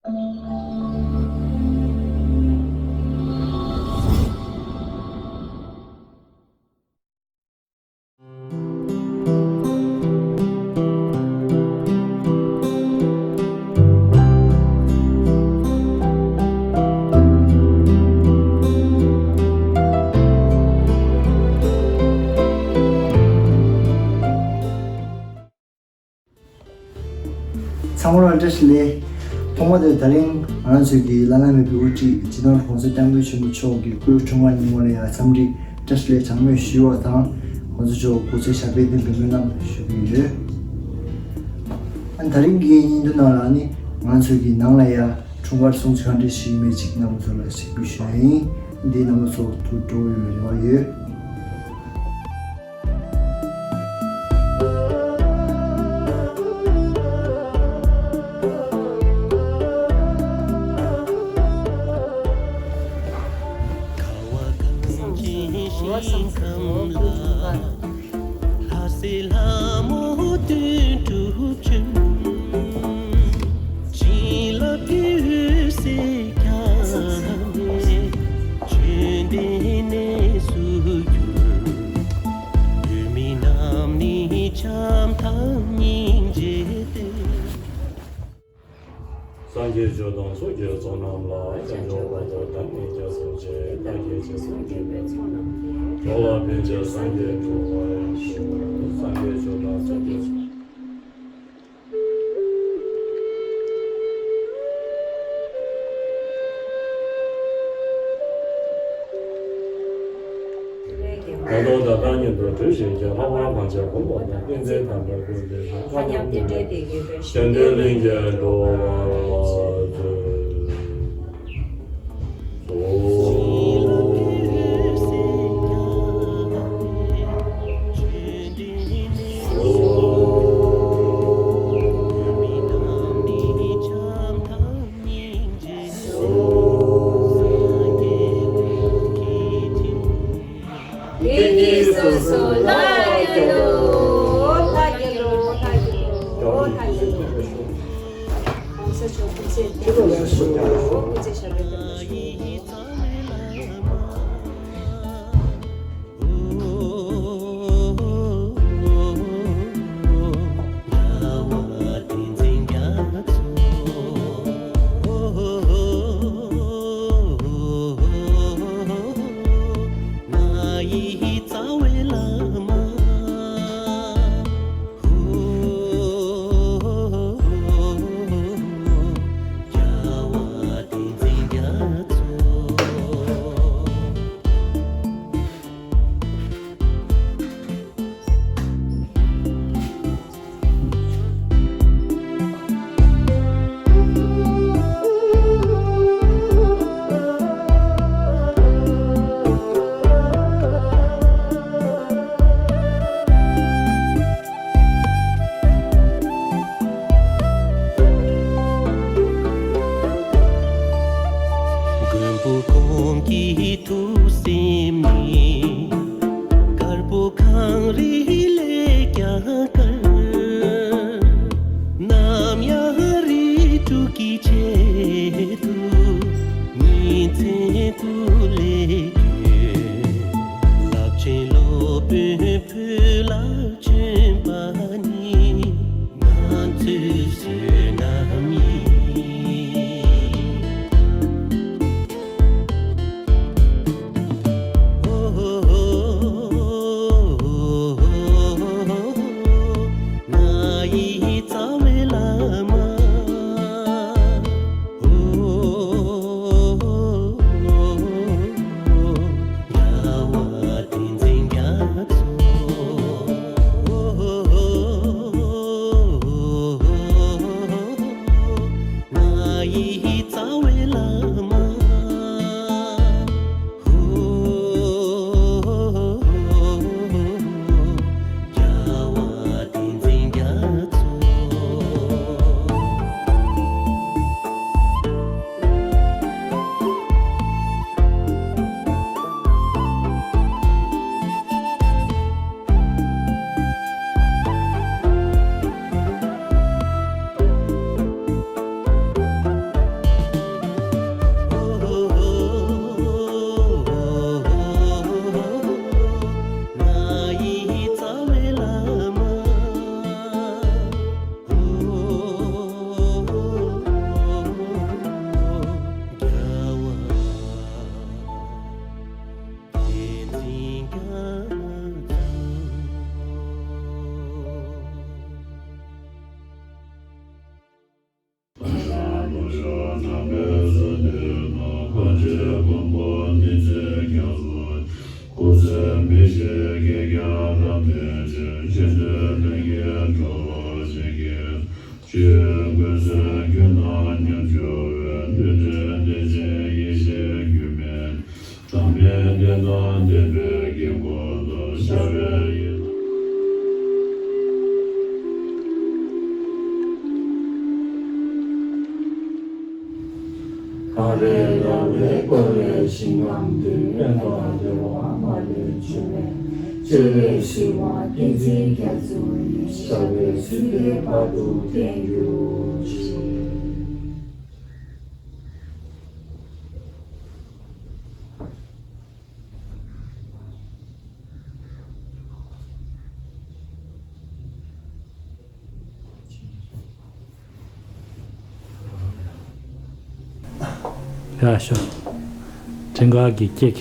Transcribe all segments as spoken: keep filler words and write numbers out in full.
ཚང་མ་ལ་བཀྲ་ཤིས་བདེ་ལེགས། ཐོག་མ་དེར་ད་རིང་ང་རང་ཚོའི་གི་བླ་ན་མེད་པའི་དབུ་ཁྲིད་སྤྱི་ནོར་༸གོང་ས་༸སྐྱབས་མགོན་ཆེན་པོ་མཆོག་གི་སྐུའི་འཁྲུངས་སྐར་ཉིན་མོ་ལ་ཡང་འཚམས་འདྲི་བཀྲ་ཤིས་བདེ་ལེགས་གྲངས་མེད་ཞུ་བ་དང་། ང་ཚོ་ཚོ་སྐུ་ཚེ་ཞབས་པད་བརྟན་པའི་སྨོན་ལམ་ཞུ་གི་ཡོད། ཨ་ད་རིང་གི་བརྙན་ཐུང་ནང་ལ་ནི་ང་ཚོའི་གི་ནང་ལ་ཡང་འཁྲུངས་སྐར་སྲུང་བརྩི་ག་འདྲ་ཞིག་ཡིན་མིན་ཅིག་རྣམ་པ་ཚོ་ལ་གཟིགས་འབུལ་ཞུ་ཡ་ཡིན། འདི་རྣམ་པ་ཚོ་ཐུགས་སྤྲོ་བོ་ཡོད་རེ་བ་ཡོད། བདུད་མི་རྣམས་ནི་བྱམས་དང་སྙིང་རྗེ་སྟེ། སངས་རྒྱས་ཆོས་དང་ཚོགས་ཀྱི་ཚོགས་རྣམས་ལ། བྱང་ཆུབ་བར་དུ་བདག་ནི་སྐྱབས་སུ་མཆི། བདག་གིས་ཆོས་སུ་འགྲོ་བའི་ཚོགས་རྣམས་ཀྱིས། འགྲོ་བ་ཕན་ཕྱིར་སངས་རྒྱས་འགྲུབ་པར་ཤོག། སངས་རྒྱས་ཆོས་དང་ཚོགས་ཀྱི་ཚོགས། ད་དུང་ད་ལྟ་ཉིད་དུ་གྲོལ་ཞིང་གཤེགས་ལྷག་པར་གང་བྱས་གོམ་པ་དང་ཏིང་འཛིན་དམ་པའི་སྐུ་མདུན་དུ་མཁའ་མཉམ་རྟེན་འབྲེལ་དེ་ཡོད་པའི་ཞིང་དུ་གླིང་གི་འགྲོ་བ་མཛོད། ཡིག་གཉིས་སོ་སོ་ལྷ་རྒྱལ་ལོ། ལྷ་རྒྱལ་ལོ། ལྷ་རྒྱལ་ལོ། ལྷ་རྒྱལ་ལོ། གོང་ས་མཆོག་སྐུ་ཚེ་བརྟན་པར་ཤོག། སྐུ་ཚེ་ཞབས་པད་བརྟན་པར་ཤོག། མགོན་པོ་ཀོང་གི་ཐུགས་སེམས་ནི། དཀར་པོ་གངས་རི་ལས་ཀྱང་དཀར། ནམ་ཡང་རིགས་དྲུག་གི་ཆེད་དུ། ཉིན་མཚན་དུ་ལས་བསྐྱོད། རླབས་ཆེན་སློབ་དཔོན་བོད་ལ་བྱོན་པ་ནི། ང་ཚོའི་བསོད་ནམས་ཡིན། ང་ཡི་རྩ་བའི་བླ་མ། རྒྱལ་བ་བསྟན་འཛིན་རྒྱ་མཚོ། ང་ཡི་རྩ་བའི་བླ་མ། རྒྱལ་བ་བསྟན་འཛིན་རྒྱ་མཚོ། ནང་པའི་བཟོ་འདུལ་ནོ། ཕར་ཕྱིན་མགོན་པོ་བསྟན་འཛིན་རྒྱ་མཚོ། སྐུ་ཚེ་མི་ཤིགས་བགེགས་རྐྱང་རབ་གནས་ཅན། ཆེ་མཐོའི་ལྷུན་གྱིས་གྲོལ་བར་བྱེད་ཀྱི། ཆོས་ཀུན་སེམས་ཀྱི་ནང་མཉམ་སྦྱོར་བའི། ལྷུན་གྲུབ་བདེ་ཆེན་ཡེ་ཤེས་རྒྱུད་སྨིན། དམ་པའི་བདེན་དང་ལྡན་པའི་དཀྱིལ་འཁོར་དུ། ཤར་བའི་ཡེ། གངས་རི་ར་བས་བསྐོར་བའི་ཞིང་ཁམས་འདིར། དཔལ་དང་བདེ་བ་མ་ལུས་འབྱུང་བའི། སྤྱན་རས་གཟིགས་དབང་བསྟན་འཛིན་རྒྱ་མཚོ་ཡི། ཞབས་པད་སྲིད་མཐའི་བར་དུ་བརྟན་གྱུར་ཅིག། ཡ་ཤོ། དྲན་ག་གི་ཀེག་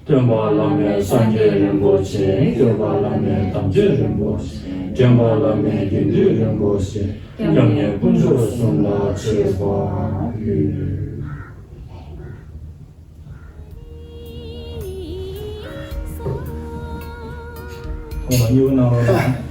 སྟོན་པ་བླ་མེད་སངས་རྒྱས་རིན་པོ་ཆེ། སྐྱོབ་པ་བླ་མེད་དམ་ཆོས་རིན་པོ་ཆེ། འདྲེན་པ་བླ་མེད་དགེ་འདུན་རིན་པོ་ཆེ། སྐྱབས་གནས་དཀོན་མཆོག་གསུམ་ལ་མཆོད་པ་ཕུལ། ཁོང་ལ་སྨྱུ་གུ་གནང་རོགས་གནང་།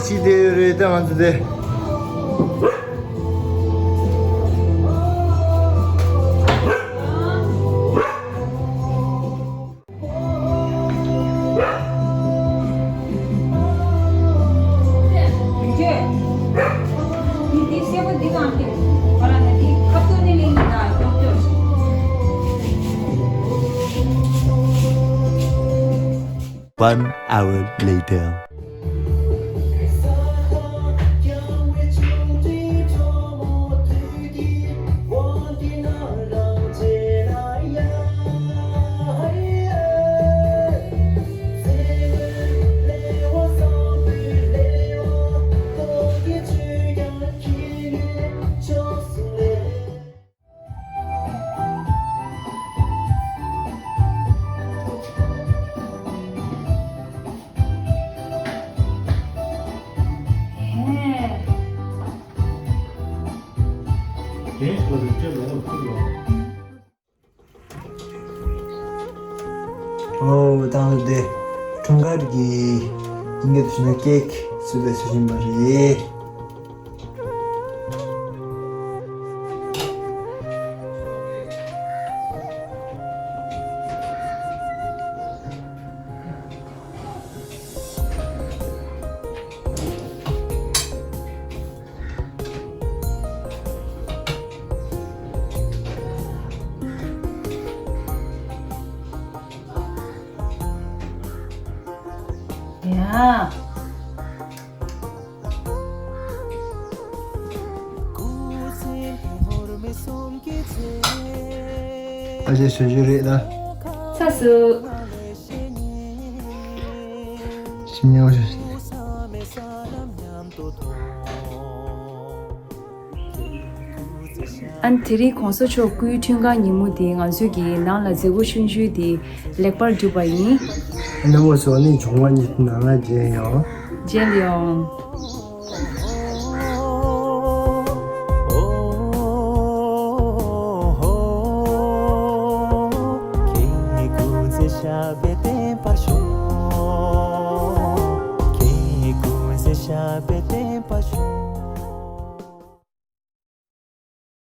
ཅི་བྱེད་བསྡད་ཡོད་རེད་ད་ང་ཚོ་དེ། One hour later. ཨོ། ད་ལྟ་དེ་འཁྲུངས་སྐར་གྱི་ཉིན་དུ་བྱུང་ན་ཀེག་བཟོས་ཏེ་བཟོ་བཞིན་པ་རེད། ཡ། ཨ་ཅེ་ཞུ་རྒྱུ་རེད་ད། ཚ་སུ། ཞིམ་ཉམས་ཤིག་ཨ་ནི་དེ་རིང་གོང་ས་མཆོག་སྐུའི་འཁྲུངས་སྐར་ཉིན་མོ་འདི་ང་ཚོས་ཀྱིས་ནང་ལ་མཛད་སྒོ་ཆུང་ཆུང་འདི་ལེགས་པར་གྲུབ་པ་ཡིན། རྣམ་པ་ཚོ་ནི་བྱུང་བ་ཉིད་ནང་ལ་མཇལ་ཡོང་། མཇལ་ཡོང་།